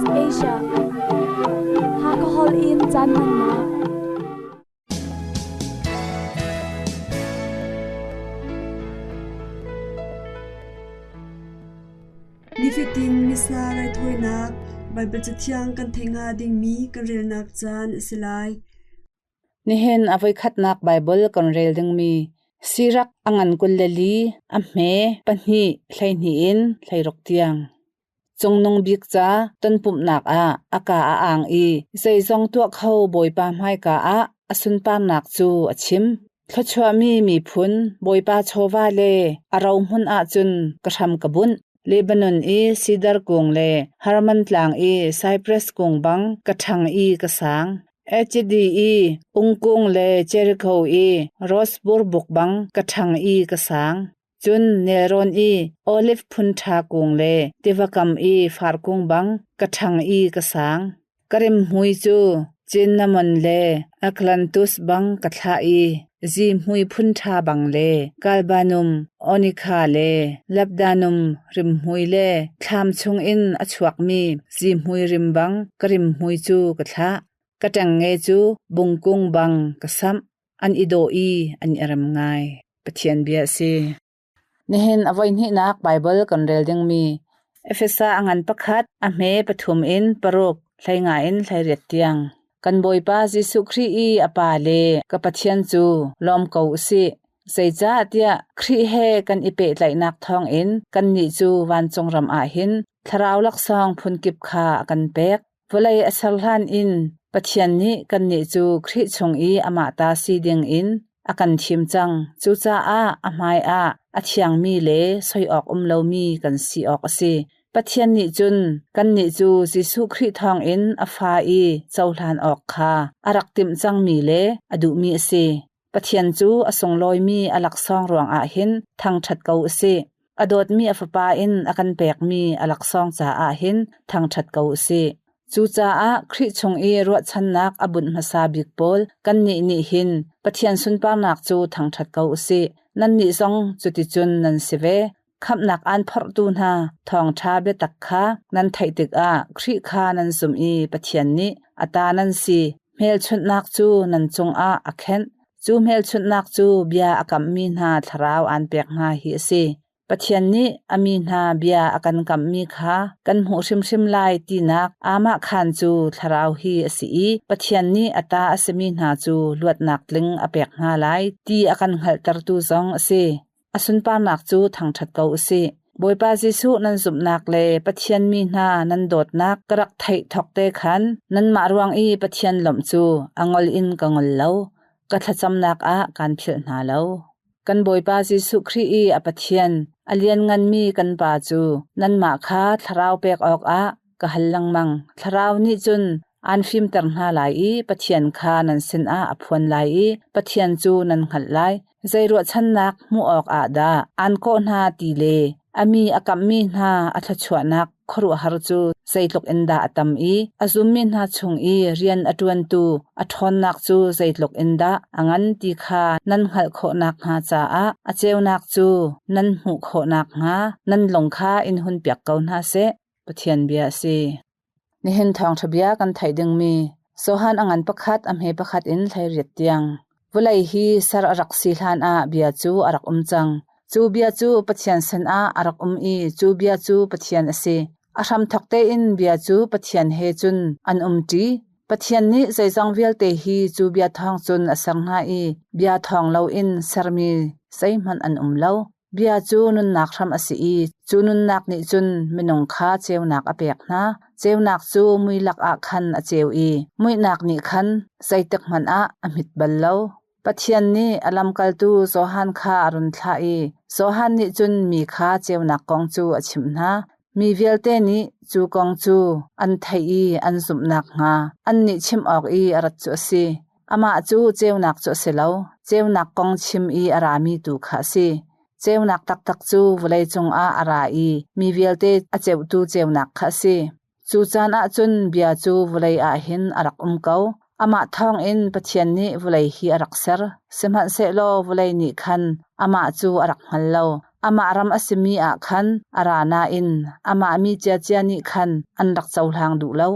SBS Asia. Hakahol in caan hmannak. Nifatin Missa raithawinak Baibal Cathiang kan theih hnga dingmi kan relnak caan a si lai. Nihin a voikhatnak Baibal kan rel dingmi Sirak a ngan 24, a hme 2 12 in 16 tiang. Cungnung bik ca tonpumhnak ah a ka a ang i zeizong tuah kho Bawipa hmaika ah a sunparnak cu a chim. Thluachuahmi miphun Bawipa chawva le a rohmun ahcun ka hram ka bunh. Lebanon i sidar kung le Hermon tlang i cypress kung bang ka ṭhang i ka sang. Echidi i ungkung le Jericho i rosebur buk bang ka ṭhang i ka sang. Cun nelrawn i oliv phun ṭha kung le tiva kam i far kung bang ka ṭhang i ka sang. Ka rimhmui cu cinnamon le aklantus bang ka thlah i zihmui phun ṭha bang le galbanum, onika le labdanum rimhmui le thlam chungin a chuakmi zihmui rim bang ka rimhmui cu ka thlah. Ka ṭengnge cu bungkung bang ka samh. An i dawh i an i rem ngai. Pathian bia a si. Nihin a voihnihnak Baibal kan rel dingmi Efesa a ngan pakhat, a hme pathum in paruk, 15 in 18 tiang. Kan Bawipa Jesuh Khrih i a Pa le ka Pathian cu lawm ko u sih. Zeicahtiah Khrih he kan i pehtlaihnak thawngin kannih cu vancung ram ah hin thlarau laksawng phunkip kha a kan pek. Vawlei a ser hlan in Pathian nih kannih cu Khrih chung i amah ta si dingin a kan thim cang. Cucaah a hmaiah a thiangmi le soi awk um lomi kan si awk a si. Pathian nih cun kannih cu Jesuh Khrih thawngin a fa i cohlan awk kha a rak timh cangmi le a duhmi a si. Pathian cu a sunglawimi a laksawng ruangah hin thangṭhat ko u sih. A dawtmi a Fapa in a kan pekmi a laksawng caah hin thangṭhat ko u sih. Cucaah Khrih chung i ruahchannak a bunh hmasa bik pawl kannih nih hin Pathian sunparnak cu thangṭhat ko u sih. Nannih zong cuticun nan si ve. Khamhnak aan phorhtu hna thawngṭha biatak kha nan theih tikah Khrih kha nan zumh i Pathian nih a ta nan si. Hmelchunhnak cu nan cungah a khenh. Cu hmelchunhnak cu bia a kamhmi hna thlarau aan pek hna hi a si. Pathian nih a mi hna bia a kan kamhmi kha kan hmuh hrimhrim lai tinak aamahkhaan cu thlarau hi a si i Pathian nih a ta a simi hna cu luatnak tling a pek hna lai ti a kan hngalhtertu zong a si. A sunparnak cu thangṭhat ko u sih. Bawipa Jesuh nan zumhnak le Pathian mi hna nan dawtnak ka rak theih thawk te khan nanmah ruang i Pathian lawmh cu a ngol in ka ngol lo. Ka thlacamnak ah kaan philh hna lo. Kan Bawipa Jesuh Khrih i a Pathian, a liannganmi kan Pa cu nanmah kha thlarau pek awkah ka hal lengmang. Thlarau nih cun aan fimter hna lai i Pathian kha nan sinah a phuan lai i Pathian cu nan hngalh lai. Zei ruahchannak hmuh awkah dah aan kawh hna ti le a mi a kamhmi hna a thluachuahnak khuaruahhar cu zeitluk in dah a tam i a zummi hna chung i rian a ṭuantu a ṭhawnnak cu zeitluk in dah a ngan ti kha nan hngalh khawh nakhnga caah a ceunak cu nan hmuh khawh nakhnga nan lung kha in hunpiak ko hna seh. Pathian bia a si. Nihin thawngṭha bia kan theih dingmi Johan a ngan pakhat a hme pakhat in 18 tiang. Vawlei hi ser a rak si hlan ah bia cu a rak um cang. Cu bia cu Pathian sinah a rak um i cu bia cu Pathian a si. A hramthawk tein bia cu Pathian he cun an umṭi. Pathian nih zeizong vialte hi cu bia thawng cun a ser hna i bia thawng loin sermi zeihmanh an um lo. Bia cu nunnak hram a si i cu nunnak nih cun minung kha ceunak a pek hna. Ceunak cu mui lakah khan a ceu i muihnak nih khan zeitik hmanh ah a hmit bal lo. Pathian nih a lamkaltu Johan kha a run thlah i Johan nih cun mi kha ceunak kong cu a chimh hna. Mi vialte nih cu kong cu an theih i an zumh nakhnga annih chimh awk i a rat cu a si. Amah cu ceunak cu a si lo, ceunak kong chim i a rami tu kha a si. Ceunak taktak cu vawlei cungah a ra i mi vialte a ceuhtu ceunak kha a si. Cu caan ah cun bia cu vawlei ah hin a rak um ko. Amah thawngin Pathian nih vawlei hi a rak ser, sihmanhsehlaw vawlei nih khan amah cu a rak hngal lo. Amah ram a simi ah khan a ra nain amah mi ciacia nih khan an rak cohlang duh lo.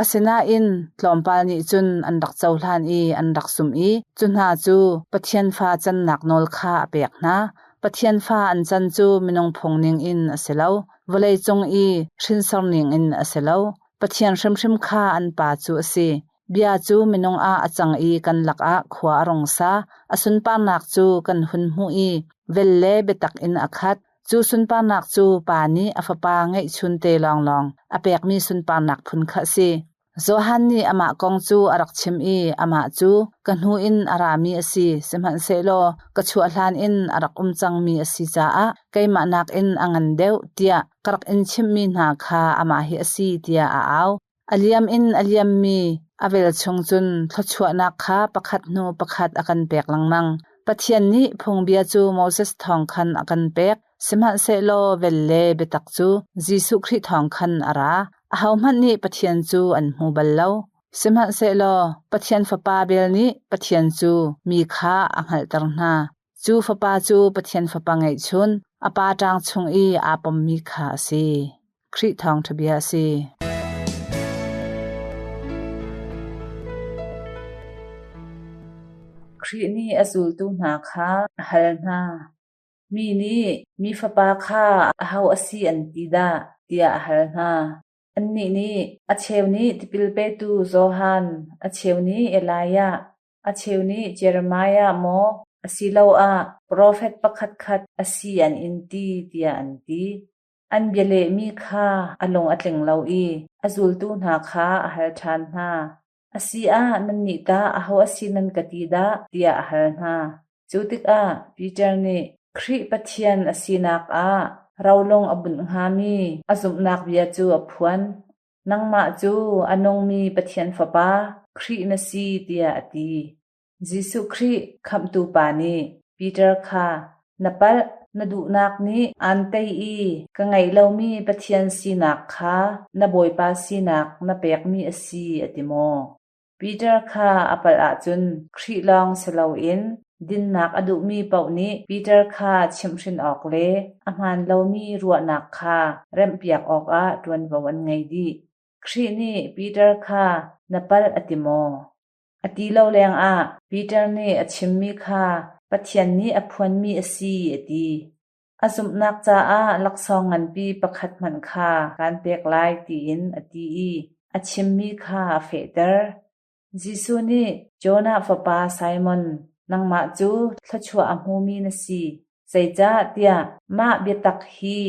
Asinain tlawmpal nih cun an rak cohlan i an rak zumh i cu hna cu Pathian fa cannak nawl kha a pek hna. Pathian fa an can cu minung phung ningin a si lo, vawleicung i hrinsor ningin a si lo. Pathian hrimhrim kha an Pa cu a si. Bia cu minung ah a cang i kan lakah khua a rung sa. A sunparnak cu kan hun hmuh i vel le biatak in a khat. Cu sunparnak cu Pa nih a Fapa ngeihchun te lawnglawng a pekmi sunparnak phun kha a si. Johan nih amah kong cu a rak chim i amah cu ka hnu in a rami a si, sihmanhsehlaw ka chuah hlan in a rak um cangmi a si caah keimah nakin a ngan deuh tiah ka rak in chimhmi hna kha amah hi a si tiah a au. A liam in a liammi a velchung cun thluachuahnak kha pakhat hnu pakhat a kan pek lengmang. Pathian nih phungbia cu Moses thawng khan a kan pek, sihmanhsehlaw vel le biatak cu Jesuh Khrih thawng khan a ra. Ahohmanh nih Pathian cu an hmu bal lo. Sihmanhsehlaw Pathian Fapa bel nih Pathian cu mi kha a hngalhter hna. Cu fapa cu Pathian Fapa ngeihchun, a pa ṭang chung i aa pommi kha a si. Khrih thawngṭha bia a si. Khrih nih a zultu hna kha a hal hna. Mi nih mi Fapa kha aho a si an ti dah? tiah a hal hna. Annih nih, A cheu nih tipil petu Johan, a cheu nih Elijah, a cheu nih Jeremiah maw asiloah profet pakhatkhat a si an in ti, tiah an ti. An bialehmi kha a lung a tling lo i a zultu hna kha a hal ṭhan hna. A si ah nannih tah aho a si nan ka ti dah? tiah a hal hna. Cu tikah Peter nih Khrih Pathian a sinak ah rolung a bunh hngami a zumhnak bia cu a phuan. Nangmah cu a nungmi Pathian Fapa, Khrih na si, tiah a ti. Jesuh Khrih Khamhtu Pa nih Peter kha, Na palh, na duhnak nih aan tei i ka ngeih lomi Pathian sinak kha na Bawipa sinak na pekmi a si, a ti maw? Peter kha a palh ahcun Khrih lawng si loin dinnak a duhmi paoh nih Peter kha chimhhrin awk le a hmaan lomi ruahnak kha remhpiak awkah ṭuanvo an ngei dih. Khrih nih Peter kha na palh a ti maw? A ti lo lengah Peter nih a chimmi kha Pathian nih a phuanmi a si a ti. A zumhnak caah laksawng nganpi pakhat hmanh kha kaan pek lai tiin a ti i a chimmi kha a fehter. Jesuh nih Jonah fapa Simon, nangmah cu thluachuah a hmumi na si, zeicahtiah mah biatak hi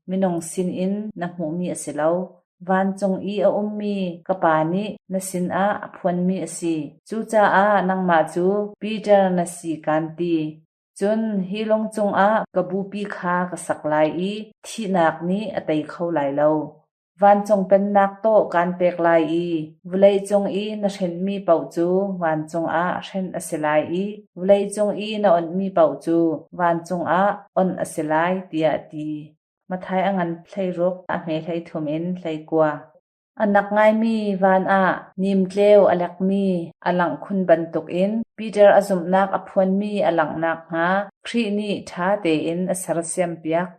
minung sinin na hmuhmi a si lo. Vancung i a ummi ka Pa nih na sinah a phuanmi a si. Cucaah nangmah cu Peter na si kaan ti. Cun hi lung cungah ka bupi kha ka sak lai i thihnak nih a tei kho lai lo. Vancung pennak tawh kaan pek lai i vawleicung i na hrenhmi paoh cu vancung ah hrenh a si lai i vawleicung i na onhmi paoh cu vancung ah onh a si lai, tiah a ti. Matthai a ngan 16 a hme 33 in 19. A nak ngaimi van ah nimtleu a lekmi a langh khun bantukin Peter a zumhnak a phuanmi a langh nakhnga Khrih nih ṭha tein a sersiampiak.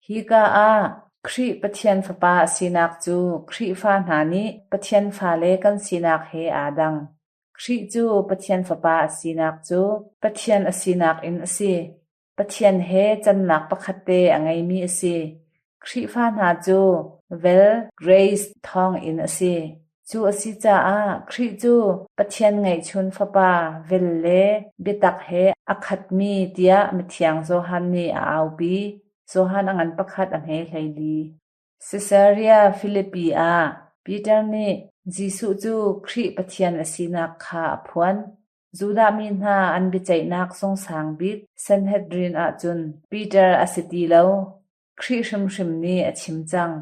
Hika ah Khrih Pathian Fapa a sinak cu Khrihfa hna nih Pathian fale kan sinak he aa dang. Khrih cu Pathian Fapa a sinak cu Pathian a sinak in a si. Pathian he cannak pakhat te a ngeimi a si. Khrihfa hna cu vel grace thawngin a si. Cu a si caah Khrih cu Pathian ngeihchun Fapa vel le biatak he a khatmi tiah mithiang Johan nih a aupi. Johan a ngan pakhat a hme 14. Caesarea Philippi ah Peter nih Jesuh cu Khrih Pathian a sinak kha a phuan. Judah mi hna an biaceihnak zung sang bik Sanhedrin ah cun Peter a si ti lo. Khrih hrimhrim nih a chim cang.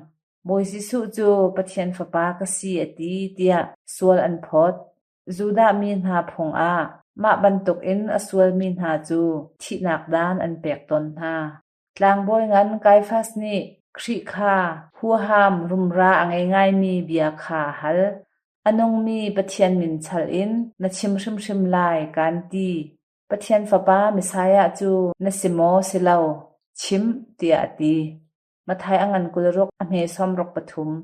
Bawi Jesuh cu Pathian Fapa ka si a ti tiah sual an phawt. Judah mi hna phung ah mah bantukin a sualmi hna cu thihnak dan an pek tawn hna. Tlangbawi ngan Kaiafas nih Khrih kha huham rumra a ngei ngaimi bia kha a hal. A nungmi Pathian min chalh in na chim hrimhrim lai, kaan ti. Pathian Fapa Messiah cu na si maw si lo? Chim, tiah a ti. Matthai a ngan 26 a hme 63.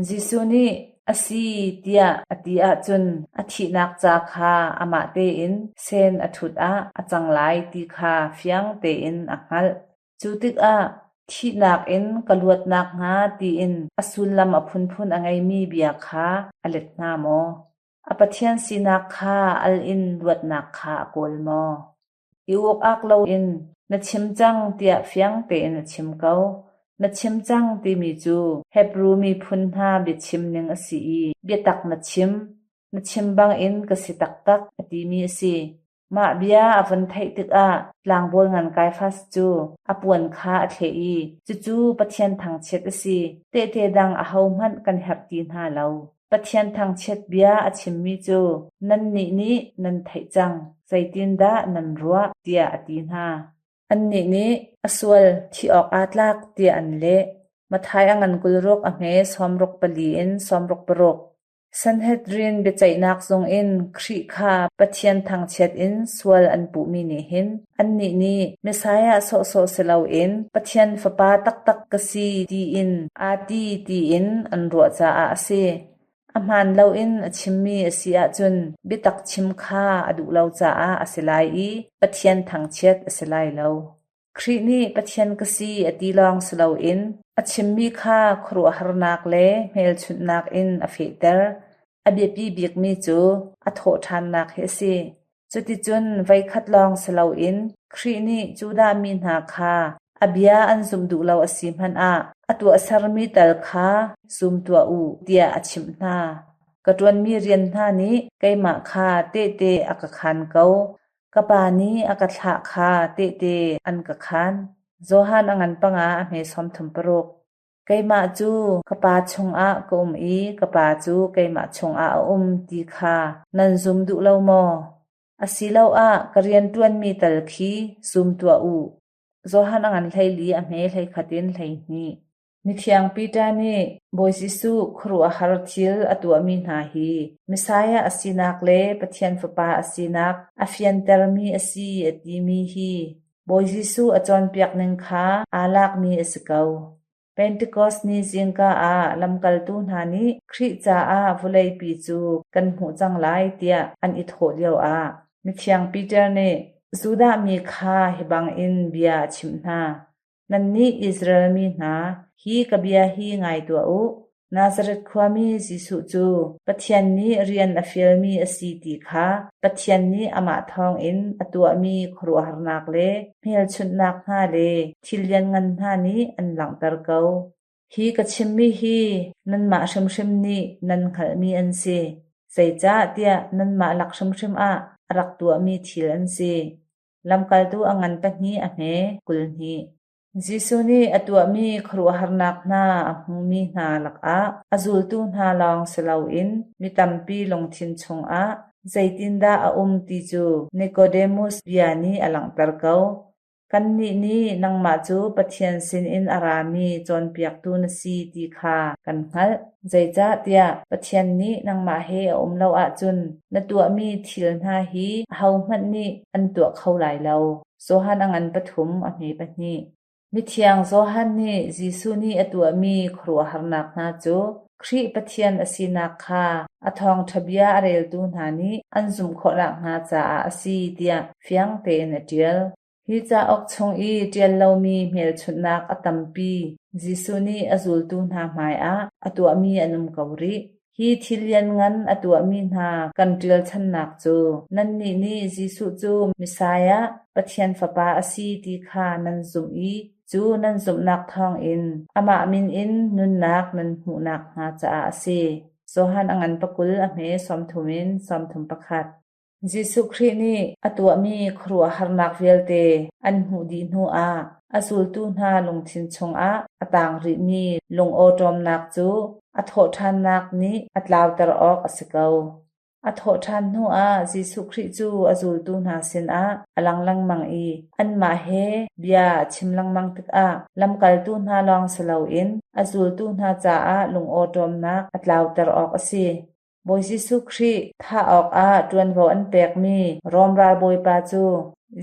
Jesuh nih, A si, tiah a ti ahcun a thihnak ca kha amah tein sen a ṭhut ah a cang lai ti kha fiang tein a hngalh. Cu tikah thihnak in ka luat nakhnga tiin a sullam a phunphun a ngeimi bia kha a let hna maw? A Pathian sinak kha al in luatnak kha a kawl maw? I uk-ak loin na chim cang tiah fiang tein a chim ko. Na chim cang timi cu Hebru miphun hna biachim ning a si i biatak na chim, na chim bangin ka si taktak a timi a si. Mah bia a vun theih tikah tlangbawi ngan Kaiafas cu a puan kha a thleh i cucu Pathian thangchiat a si, tehte dang ahohmanh kan herh ti hna lo. Pathian thangchiat bia a chimmi cu nannih nih nan theih cang, zeitindah nan ruah? tiah a ti hna. Annih nih, A sual, thih awk aa tlak, tiah an leh. Matthai a ngan 26 a hme 64 in 66. Sanhedrin biaceihnak zung in Khrih kha Pathian thangchiat in sual an puhmi nih hin annih nih Messiah sawhsawh si loin Pathian Fapa taktak ka si tiin aa ti tiin an ruah caah a si. A hmaan loin a chimmi a si ahcun biatak chim kha a duh lo caah a si lai i Pathian thangchiat a si lai lo. Khrih nih Pathian ka si a ti lawng si loin a chimmi kha khuaruahharnak le hmelchunhnak in a fehter. A biapi bikmi cu a thawhṭhannak hi a si. Cuticun voikhat lawng si loin Khrih nih Judah mi hna kha a bia an zumh duh lo a si hmanh ah a tuahsermi tal kha zum tuah u tiah a chimh hna. Ka ṭuanmi rian hna nih keimah kha tehte a ka khaan ko. Ka Pa nih a ka thlah kha tehte an ka khaan. Johan a ngan panga a hme 36. Keimah cu ka Pa chungah ka um i ka Pa cu keimah chungah a um ti kha nan zum duh lo maw? Asiloah ka rianṭuanmi tal khi zum tuah u. Johan a ngan 14 a hme 11 in 12. Mithiang Peter nih Bawi Jesuh khuaruahhar thil a tuahmi hna hi Messiah a sinak le Pathian Fapa a sinak a fiantermi a si a timi hi Bawi Jesuh a cawnpiak ning kha aa lakmi a si ko. Pentecost ni zingka ah lamkaltu hna nih Khrih caah vawleipi cu kan hmuh cang lai tiah an i thawh lioah Mithiang Peter nih Judah mi kha hi bangin bia a chimh hna. Nannih Israel mi hna, hi ka bia hi ngai tuah u. Nazareth khuami Jesuh cu Pathian nih rian a fialmi a si ti kha Pathian nih amah thawngin a tuahmi khuaruahharnak le hmelchunhnak hna le thil lianngan hna nih an langhter ko. Hi ka chimmi hi nanmah hrimhrim nih nan hngalhmi an si, zeicahtiah nanmah lak hrimhrim ah a rak tuahmi thil an si. Lamkaltu a ngan pahnih a hme 22. Jesuh nih a tuahmi khuaruahharnak hna a hmumi hna lakah a zultu hna lawng si loin mi tampi lungthin chungah zeitindah a um ti cu Nicodemus bia nih a langhter ko. Kannih nih nangmah cu Pathian sinin a rami cawnpiaktu na si ti kha kan hngalh. Zeicahtiah Pathian nih nangmah he a um lo ahcun na tuahmi thil hna hi ahohmanh nih an tuah kho lai lo. Johan a ngan pathum a hme pahnih. Mithiang Johan nih Jesuh nih a tuahmi khuaruahharnak hna cu Khrih Pathian a sinak kha a thawngṭha bia a reltu hna nih an zumh khawh nakhnga caah a si tiah fiang tein a ṭial. Hi cauk chung i ṭial lomi hmelchunhnak a tampi Jesuh nih a zultu hna hmaiah a tuahmi an um ko rih. Hi thil lianngan a tuahmi hna kan ṭialchannak cu nannih nih Jesuh cu Messiah, Pathian Fapa a si ti kha nan zumh i cu nan zumhnak thawngin amah min in nunnak nan hmuh nakhnga caah a si. Johan a ngan pakul a hme 30 in 31. Jesuh Khrih nih a tuahmi khuaruahharnak vialte an hmuh dih hnuah a zultu hna lungthin chungah a taang rihmi lungawṭawmnak cu a thawhṭhannak nih a tlauter awk a si ko. A thawhṭhan hnuah Jesuh Khrih cu a zultu hna sinah a lang lengmang i anmah he bia a chim lengmang tikah lamkaltu hna lawng si loin a zultu hna caah lungawṭawmnak a tlauter awk a si. Bawi Jesuh Khrih thah awkah ṭuanvo an pekmi Rom ralbawipa cu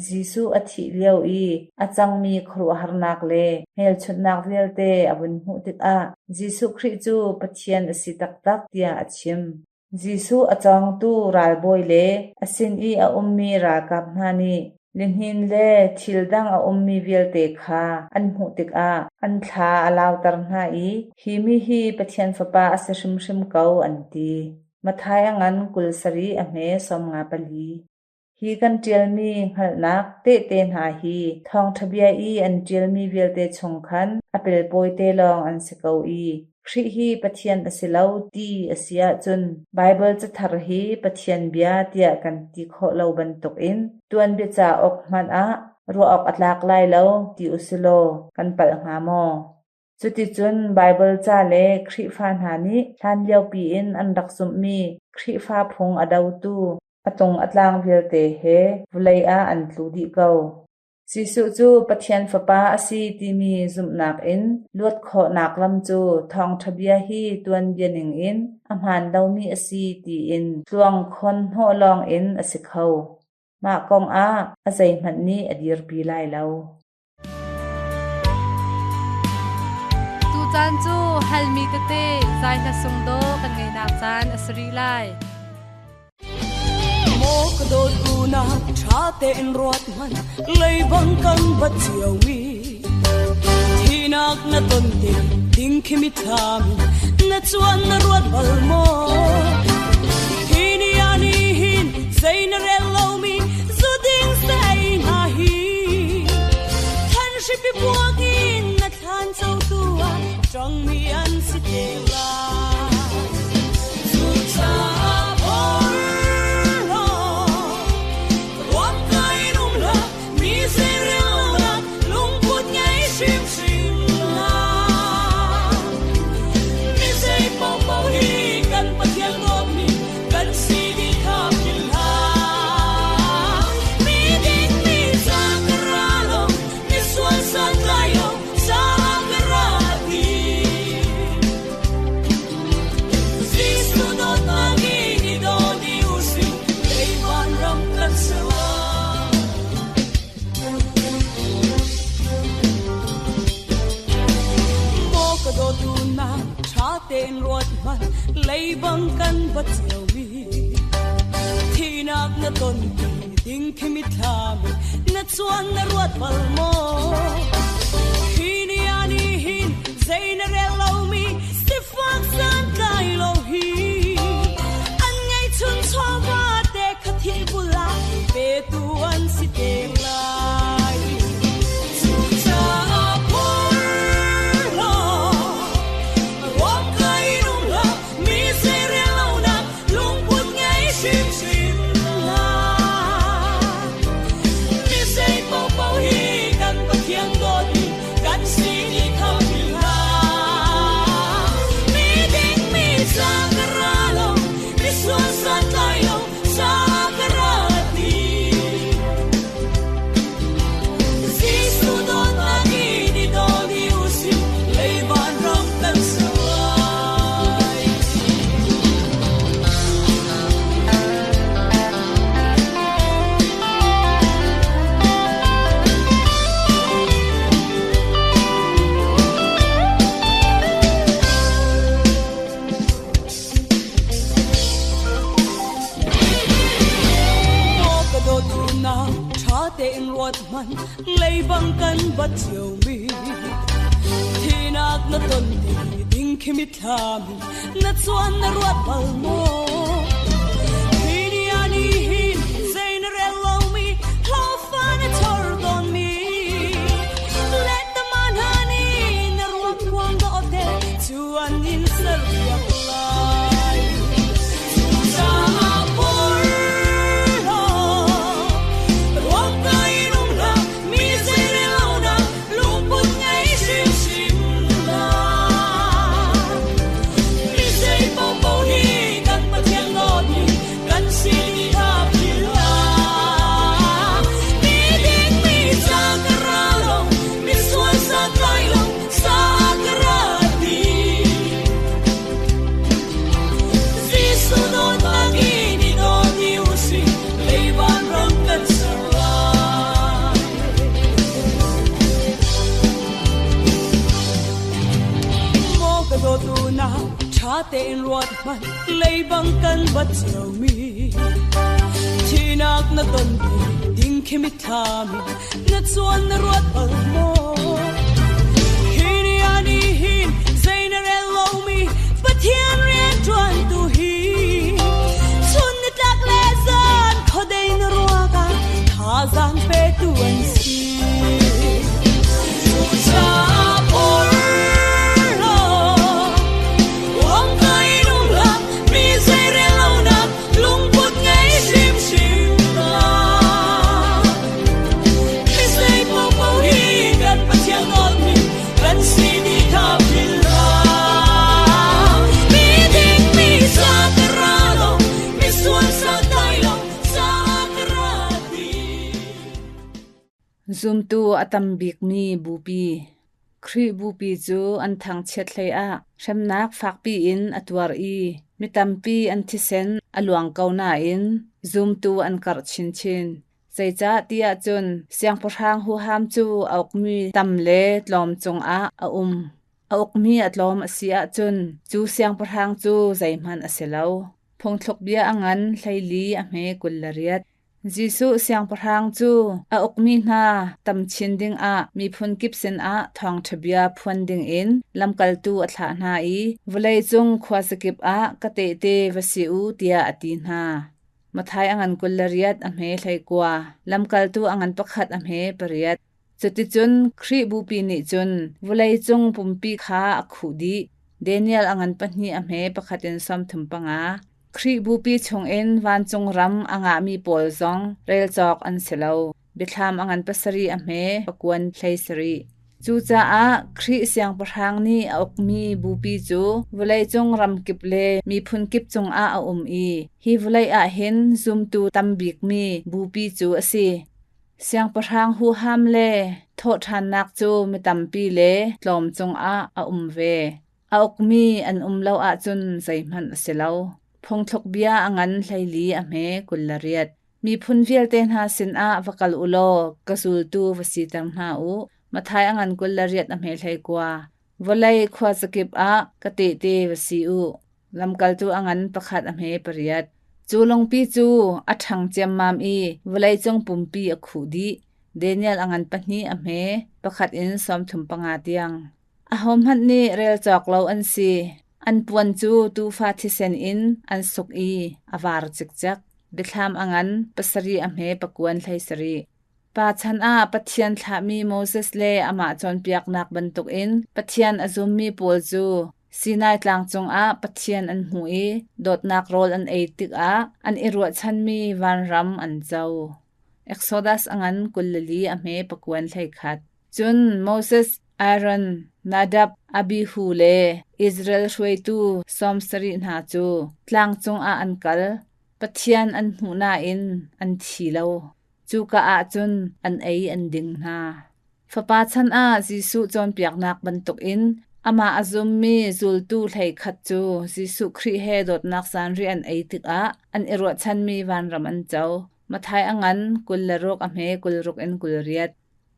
Jesuh a thih lio i a cangmi khuaruahharnak le hmelchunhnak vialte a vun hmuh tikah Jesuh Khrih cu Pathian a si taktak tiah a chim. Jesuh a cawngtu ralbawi le a sin i a ummi ralkap hna nih lihnin le thil dang a ummi vialte kha an hmuh tikah an thla a lauter hna i hi mi hi Pathian Fapa a si hrimhrim ko an ti. Matthai a ngan 27 a hme 54. Hi kan ṭialmi hngalhnak tehte hna hi thawngṭha bia i an ṭialmi vialte chung khan a pelpawite lawng an si ko i Khrih hi Pathian a si lo ti a si ahcun Baibal cathar hi Pathian bia tiah kan ti khawh lo bantukin tuanbia cauk hmanh ah ruah awk a tlak lai lo ti usilaw kan palh hnga maw? Cuticun Baibal ca le Khrihfa hna nih hlanliopi in an rak zumhmi Khrihfa phung a dotu a tung a tlang vialte he vawlei ah an tlu dih ko. Jesuh cu Pathian Fapa a si timi zumhnak in luat khawhnak lam cu thawngṭha bia hi tuanbia ningin a hmaan lomi a si tiin tluang khon hnawh lawngin a si kho. Mah kong ah a zeihmanh nih a dirpi lai lo. Tucaan cu halmi tete zai hla sung dawh kan ngeihnak caan a si rih lai. Maw ka dawt una ṭha tein ruat hmanh leibang kan bat ciomi Thinak na ton te ding khi mitthlam na chuan na ruat bal maw Hi ni ah ni hin zei na rel lomi zu ding sei hna hi Than hripi buak in na thlan co tu ah ṭangmi an si te lai Cucaah porhlaw ruak kai in um hlah mi zeirelnak lungput ngei hrimhrim hlah Mi zei paohpaoh hi kan Pathian dawtmi kan si dih kha philh hlah Mi ding mi ca ka ra lo mi sual santlai lo ca ka ra ti Jesuh dawtnak in i daw dih u sih lei vanram kan ser lai Maw ka dawtu na ṭha tein ruat hmanh leibang kan bat ciomi Thihnak na ton ti ding khi mitthlam in na chuan na ruat bal maw Hi ni ah ni hin zei na rel lomi sifak santlai lo hi an ngeihchun chawva te kha thil bulah petu an si te lai Cucaah porhlaw ruak kai in um hlah mi zeirel lonak lungput ngei hrimhrim hlah Mi zei paohpaoh hi kan Pathian dawtmi kan si ti kha philh hlah Mi ding mi ca ka ra lo mi sual santlai lo ca ka ra ti Jesuh dawtnak in i daw dih u sih lei vanram kan ser lai. Maw ka dawtu na ṭha tein ruat hmanh leibang kan bat ciomi Thinak na ton ti ding khi mitthlam in na chuan na ruat bal maw Hi ni ah ni hin zei na rel lomi hlawhfa na chor tawnmi Lettama hna nih na ruak kuang dawh te cu an in serpiak lai Cucaah porhlaw ruak kai in um hlah mi zeirel lonak lungput ngei hrimhrim hlah Mi zei paohpaoh hi kan Pathian Tha tein ruat hmanh leibang kan bat cio mi Thinak na ton te ding khi mitthlam in na chuan na ruat bal maw Hi ni ah ni hin zei na rel lomi Pathian rian ṭuan tu hi chun ni tlak le zan khuadei na ruak ah thazaang petu an si. Zumtu a tam bikmi bupi. Khrih bupi cu an thangchiat hleiah hremnak fakpi in a tuar i mi tampi an thisen a luang ko nain zumtu an karh chinchin. Zeicah ti ahcun siangpahrang huham cu a ukmi tam le tlawm cungah a um. A ukmi a tlawm a si ahcun cu siangpahrang cu zeihmanh a si lo. Phungthluk bia a ngan 14 a hme 28. Jesuh Siangpahrang cu a ukmi hna tam chin dingah miphun kip sinah thawngṭha bia phuan dingin lamkaltu a thlah hna i vawleicung khuazakip ah ka tehte va si u tiah a ti hna. Matthai a ngan 28 a hme 19, lamkaltu a ngan pakhat a hme pariat. Cuticun Khrih bupi nih cun vawleicung pumpi kha a khuh dih. Daniel a ngan pahnih a hme pakhat in 35. Khrih bupi chungin vancung ram a ngahmi pawl zong rel cawk an si lo. Biathlam a ngan pasarih a hme pakuan hlei sarih. Cucaah Khrih Siangpahrang nih a ukmi bupi cu vawleicung ramkip le miphun kip cungah a um i hi vawlei ah hin zumtu tam bikmi bupi cu a si. Siangpahrang huham le thawhṭhannak cu mi tampi le tlawm cungah a um ve. A ukmi an um lo ahcun zeihmanh a si lo. Phungthluk bia a ngan 14 a hme 28. Miphun vialte hna sinah va kal u law ka zultu va siter hna u. Matthai a ngan 28 a hme 19. Vawlei khuazakip ah ka tehte va si u. Lamkaltu a ngan pakhat a hme pariat. Cu lungpi cu a ṭhang ciammam i vawleicung pumpi a khuh dih. Daniel a ngan pahnih a hme pakhat in 35 tiang. Ahohmanh nih rel cawk lo an si. An puan cu tuufa thisen in an suk i a var cikcek. Biathlam a ngan pasarih a hme pakuan hlei sarih. Pa chan ah Pathian thlahmi Moses le amah cawnpiaknak bantukin Pathian a zummi pawl cu Sinai tlang cungah Pathian an hmuh i dawtnak rawl an ei tikah an i ruahchanmi vanram an co. Exodus a ngan 24 a hme pakuan hlei khat. Cun Moses, Aaron, Nadab, Abihu le Israel hruaitu sawm sarih hna cu tlang cungah an kal. Pathian an hmuh nain an thi lo. Cuka ah cun an ei an ding hna. Fapa chan ah Jesuh cawnpiaknak bantukin amah a zummi zultu hleikhat cu Jesuh Khrih he dawtnak zanriah an ei tikah an i ruahchanmi vanram an co. Matthai a ngan 26 a hme 26 in 28.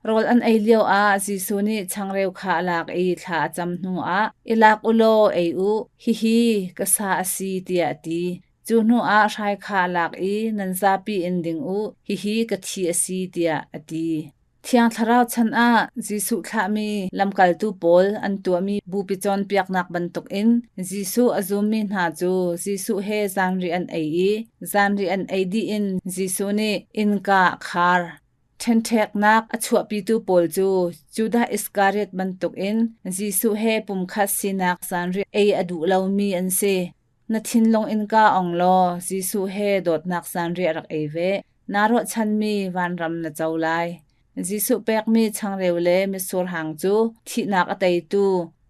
Rawl an ei lioah Jesuh nih changreu kha a lak i thla a cam hnuah i lak u law ei u, hihi ka sa a si tiah a ti. Cu hnuah hrai kha a lak i nan zapi in ding u, hihi ka thi a si tiah a ti. Thiang Thlarau chan ah Jesuh thlahmi lamkaltu pawl an tuahmi bupi cawnpiaknak bantukin Jesuh a zummi hna cu Jesuh he zanriah an ei i zanriah an ei dih in Jesuh nih innka a khar. Ṭhenṭheknak a chuahpitu pawl cu Judah Iskariot bantukin Jesuh he pumkhat sinak zanriah ei a duh lomi an si. Na thinlung innka ong law Jesuh he dawtnak zanriah rak ei ve. Naa ruahchanmi vanram na co lai. Jesuh pekmi changreu le mitsur hang cu thihnak a teitu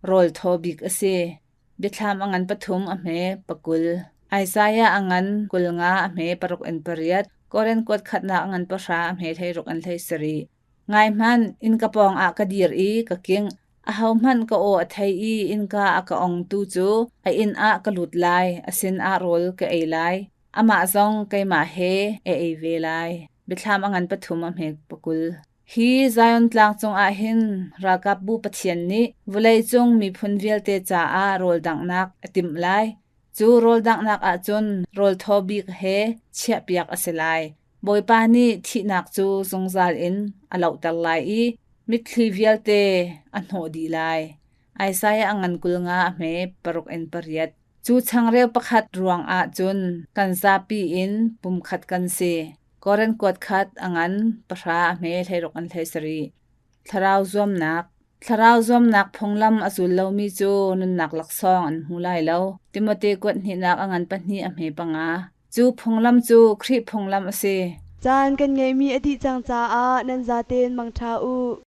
rawl thaw bik a si. Biathlam a ngan pathum a hme pakul. Isaiah a ngan 50 a hme paruk in pariat. Korin kuat khatnak a ngan pahra a hme hleiruk in hlei sarih. Ngai hmanh, innka pawngah ka dir i ka kingh. Ahohmanh ka aw a thei i innka a ka ongtu cu a inn ah ka lut lai, a sinah rawl ka ei lai. Amah zong keimah he a ei ve lai. Biathlam a ngan pathum a hme pakul. Hi Zion tlang cungah hin ralkapbu Pathian nih vawleicung miphun vialte caah rawl danghnak a timh lai. Cu rawl danghnak ahcun rawl thaw bik he chiahpiak a si lai. Bawipa nih thihnak cu zungzal in a lohter lai i mitthli vialte a hnawh dih lai. Isaiah a ngan 50 a hme 6 in 8. Cu changreu pakhat ruangah cun kan zapi in pumkhat kan si. Korin kuat khat a ngan 10 a hme 16 in 17. Thlarau zuamnak. Thlarau zuamnak phunglam a zul lomi cu nunnak laksawng an hmu lai lo. Timote kuat hnihnak a ngan 2 a hme 5. Cu phunglam cu Khrih phunglam a si. Caan kan ngeihmi a dih cang caah nan zaten mangṭha u.